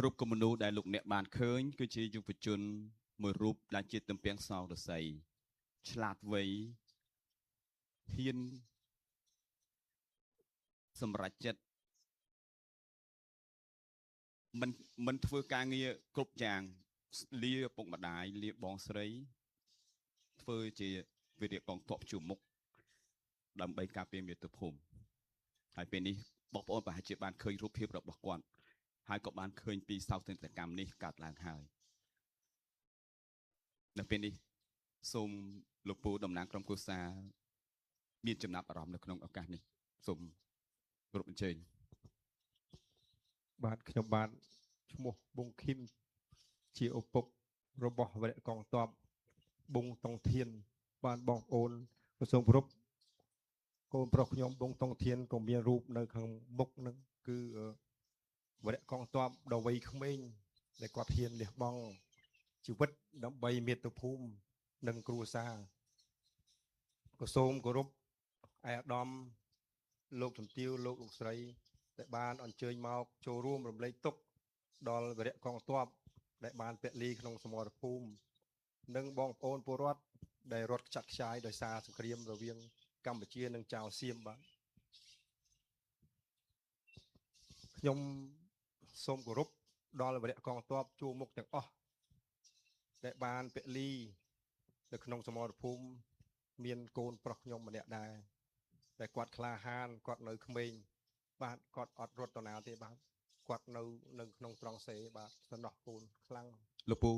រូបគំនូដែលលោកអ្នកបានឃើញគឺជាយុវជនមួយរូបដែលជាទំពាំងសោរស័យឆ្លាតវៃហ៊ានសម្រេចចិត្តមិនធ្វើការងារគ្រប់យ៉ាងលាឪពុកម្ដាយលាបងស្រីធ្វើជាវីរៈកងទ័ពជួរមុខដើម្បីការពារមាតុភូមិហើយពេលនេះបងប្អូនប្រហែលជាបានឃើញរូបភាពរបស់គាត់ហើយក៏បានឃើញពីសោកនាដកម្មនេះកើតឡើងហើយនៅពេលនេះសូមលោកពូតំណាងក្រុមគ្រួសារមានចំណាប់អារម្មណ៍នៅក្នុងឱកាសនេះសូមគោរពអញ្ជើញបាទខ្ញុំបាទឈ្មោះប៊ុងឃីមជាឪពុករបស់វរៈកងទ័ពប៊ុងតុងធានបានបងប្អូនក៏សូមគោរពកូនប្រុសខ្ញុំប៊ុងតុងធានក៏មានរូបនៅខាងមុខនឹងគឺវរៈកងទ័ពដ៏វ័យក្មេងដែលគាត់ហ៊ានលះបង់ជីវិតដើម្បីមាតុភូមិនិងគ្រួសារក៏សូមគោរពឯកឧត្តមលោកជំទាវលោកលោកស្រីដែលបានអញ្ជើញមកចូលរួមរំលែកទុក្ខដល់វរៈកងទ័ពដែលបានពលីក្នុងសមរភូមិនិងបងប្អូនពលរដ្ឋដែលរត់ខ្ចាត់ខ្ចាយដោយសារសង្គ្រាមរវាងកម្ពុជានិងចៅសៀមបាទខ្ញុំសូមគោរពដល់វរៈកងទ័ពជួរមុខទាំងអស់ដែលបានពលីនៅក្នុងសមរភូមិមានកូនប្រុសខ្ញុំម្នាក់ដែរដែលគាត់ក្លាហានគាត់នៅក្មេងបាទគាត់អត់រត់ទៅណាទេបាទគាត់នៅក្នុងត្រង់សេបាទសំណោះកូនខ្លាំងលោកពូ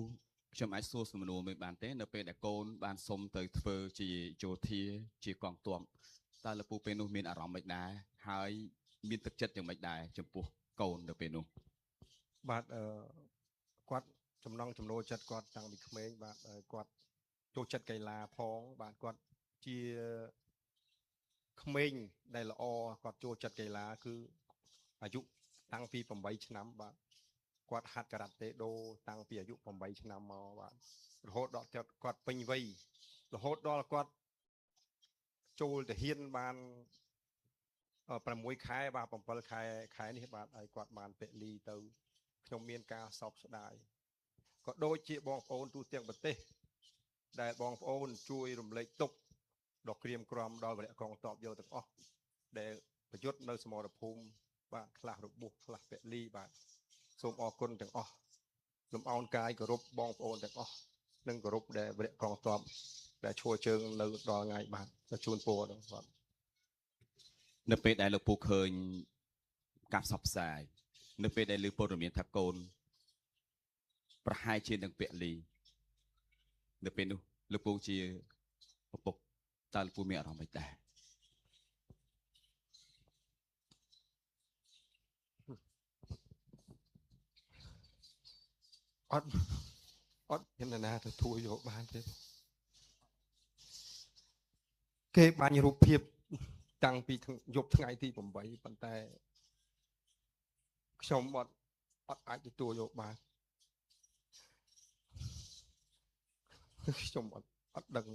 ខ្ញុំអាចសួរសំណួរមួយបានទេនៅពេលដែលកូនបានសុំទៅធ្វើជាយោធាជាកងទ័ពតើលោកពូពេលនោះមានអារម្មណ៍ម៉េចដែរហើយមានទឹកចិត្តយ៉ាងម៉េចដែរចំពោះកូននៅពេលនោះបាទគាត់ចំណង់ចំណូលចិត្តគាត់តាំងពីក្មេងបាទគាត់ចូលចិត្តកីឡាផងបាទគាត់ជាក្មេងដែលល្អគាត់ចូលចិត្តកីឡាគឺអាយុតាំងពី8ឆ្នាំបាទគាត់ហាត់ការ៉ាតេដូតាំងពីអាយុ8ឆ្នាំមកបាទរហូតដល់គាត់ពេញវ័យរហូតដល់គាត់ចូលទាហានបាន6ខែបាទ7ខែខែនេះបាទឲ្យគាត់បានពលីទៅខ្ញុំមានការសោកស្ដាយក៏ដូចជាបងប្អូនទូទាំងប្រទេសដែលបងប្អូនជួយរំលែកទុក្ខដ៏ក្រៀមក្រំដល់វរៈកងទ័ពយកទាំងអស់ដែលប្រយុទ្ធនៅសមរភូមិបាទខ្លះរបួសខ្លះពលីបាទសូមអរគុណទាំងអស់លំអោនកាយគោរពបងប្អូនទាំងអស់និងគោរពដែលវរៈកងទ័ពដែលឈរជើងនៅដល់ថ្ងៃបាទជូនពរដល់បាទនៅពេលដែលលោកពូឃើញការផ្សព្វផ្សាយនៅពេលដែលឮព័ត៌មានថាកូនប្រហែលជានឹងពលីនៅពេលនោះលោកពូជាឪពុកតើលោកពូមានអារម្មណ៍ម៉េចដែរអត់មាននរណាទទួលយកបានទេគេបាញ់រូបភាពតាំងពីយប់ថ្ងៃទី8ប៉ុន្តែខ្ញុំអត់អាចទទួលយកបានខ្ញុំអត់ដឹង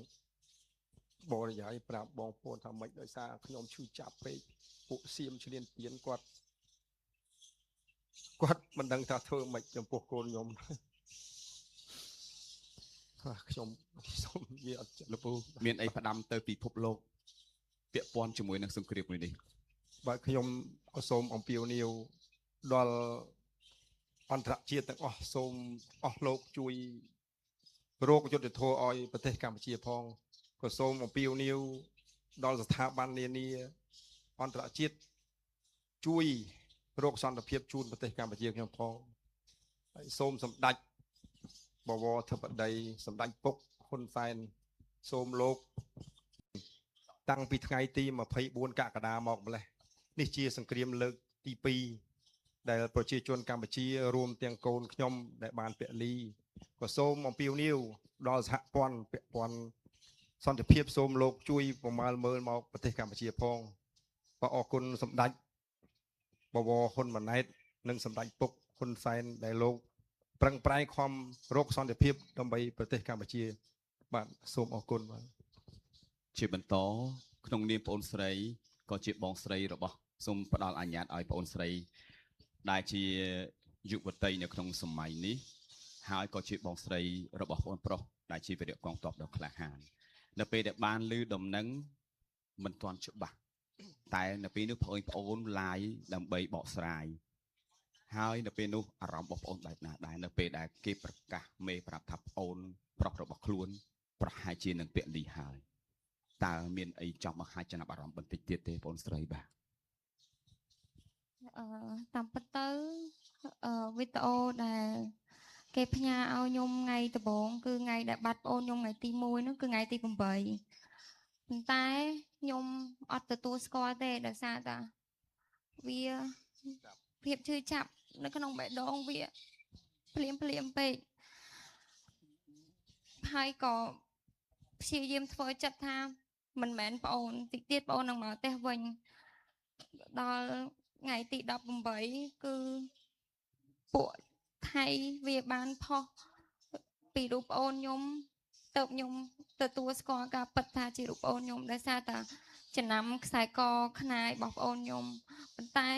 បរិយាយប្រាប់បងប្អូនថាម៉េចដោយសារខ្ញុំឈឺចាប់ពេកពួកសៀមឈ្លានពានគាត់មិនដឹងថាធ្វើម៉េចចំពោះកូនខ្ញុំខ្ញុំសូមនិយាយអត់លោកពូមានអីផ្ដាំទៅពិភពលោកពាក់ព័ន្ធជាមួយនឹងសង្គ្រាមមួយនេះបាទខ្ញុំក៏សូមអំពាវនាវដល់អន្តរជាតិទាំងអស់សូមអស់លោកជួយរកយុត្តិធម៌ឲ្យប្រទេសកម្ពុជាផងក៏សូមអំពាវនាវដល់ស្ថាប័ននានាអន្តរជាតិជួយរកសន្តិភាពជូនប្រទេសកម្ពុជាខ្ញុំផងហើយសូមសម្ដេចបវរធិបតីសម្ដេចពុកហ៊ុនសែនសូមលោកតាំងពីថ្ងៃទី24កក្កដាមកម្លេះនេះជាសង្គ្រាមលើកទី2ដែលប្រជាជនកម្ពុជារួមទាំងកូនខ្ញុំដែលបានពលីក៏សូមអំពាវនាវដល់សហព័ន្ធពាក់ព័ន្ធសន្តិភាពសូមលោកជួយប្រមាលមើលមកប្រទេសកម្ពុជាផងក៏អរគុណសម្ដេចបវរហ៊ុនម៉ាណែតនិងសម្ដេចពុកហ៊ុនសែនដែលលោកប្រឹងប្រែងខំរកសន្តិភាពដើម្បីប្រទេសកម្ពុជាបាទសូមអរគុណបាទជាបន្តក្នុងនាមប្អូនស្រីក៏ជាបងស្រីរបស់សូមផ្ដល់អនុញ្ញាតឲ្យប្អូនស្រីដែលជា យុវតីនៅក្នុងសម័យនេះហើយក៏ជាបងស្រីរបស់បងប្រុសដែលជាវីរៈកងទ័ពដ៏ក្លាហាននៅពេលដែលបានឮដំណឹងមិនទាន់ច្បាស់តែនៅពេលនោះប្អូនឡាយដើម្បីបកស្រាយហើយនៅពេលនោះអារម្មណ៍របស់ប្អូនបែបណាដែរនៅពេលដែលគេប្រកាសមេប្រាប់ថាប្អូនប្រុសរបស់ខ្លួនប្រហែលជានឹងពលីហើយតើមានអីចង់បង្ហាញចំណាប់អារម្មណ៍បន្តិចទៀតទេបងស្រីបាទតាមពិតទៅវីដេអូដែលគេផ្ញើឲ្យខ្ញុំថ្ងៃដំបូងគឺថ្ងៃដែលបាត់ប្អូនខ្ញុំថ្ងៃទី1នោះគឺថ្ងៃទី8ប៉ុន្តែខ្ញុំអត់ទទួលស្គាល់ទេដោយសារតាវាភាពឈឺចាប់នៅក្នុងបេះដូងវាភ្លាមភ្លាមពេកហើយក៏ព្យាយាមធ្វើចិត្តថាមិនមែនប្អូនតិចទៀតប្អូននឹងមកផ្ទះវិញដល់ថ្ងៃទី18គឺពួកថៃវាបានផុសពីរូបប្អូនខ្ញុំទៅខ្ញុំទទួលស្គាល់ការពិតថាជារូបប្អូនខ្ញុំដោយសារតាចំណាំខ្សែកខ្នាយរបស់ប្អូនខ្ញុំប៉ុន្តែ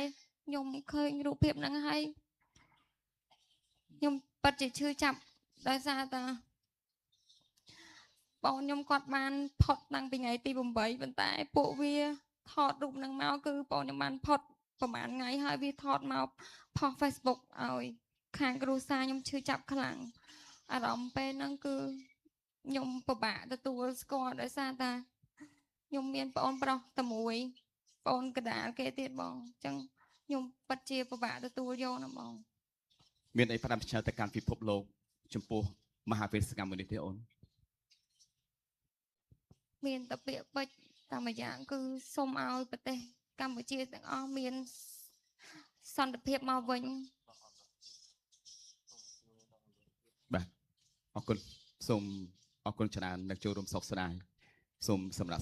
ខ្ញុំឃើញរូបភាពហ្នឹងហើយខ្ញុំពិតជាឈឺចាប់ដោយសារតាបងខ្ញុំគាត់បានផុតតាំងពីថ្ងៃទី8ប៉ុន្តែពួកវាថតរូបហ្នឹងមកគឺបងខ្ញុំបានផុតប្រហែលថ្ងៃហើយវាថតមកផុស Facebook ឲ្យខាងគ្រួសារខ្ញុំឈឺចាប់ខ្លាំងអារម្មណ៍ពេលហ្នឹងគឺខ្ញុំពិបាកទទួលស្គាល់ដោយសារតាខ្ញុំមានប្អូនប្រុសតែមួយប្អូនកដាលគេទៀតបងអញ្ចឹងខ្ញុំពិតជាពិបាកទទួលយកណាបងមានអីផ្ដាំផ្ញើទៅកាន់ពិភពលោកចំពោះមហាវីរសកម្មនេះទេអូនមានតែពាក្យពេចន៍តែមួយយ៉ាងគឺសូមឲ្យប្រទេសកម្ពុជាទាំងអស់មានសន្តិភាពមកវិញបាទអរគុណសូមអរគុណច្រើនដែលចូលរួមសោកស្ដាយសូមសម្រាប់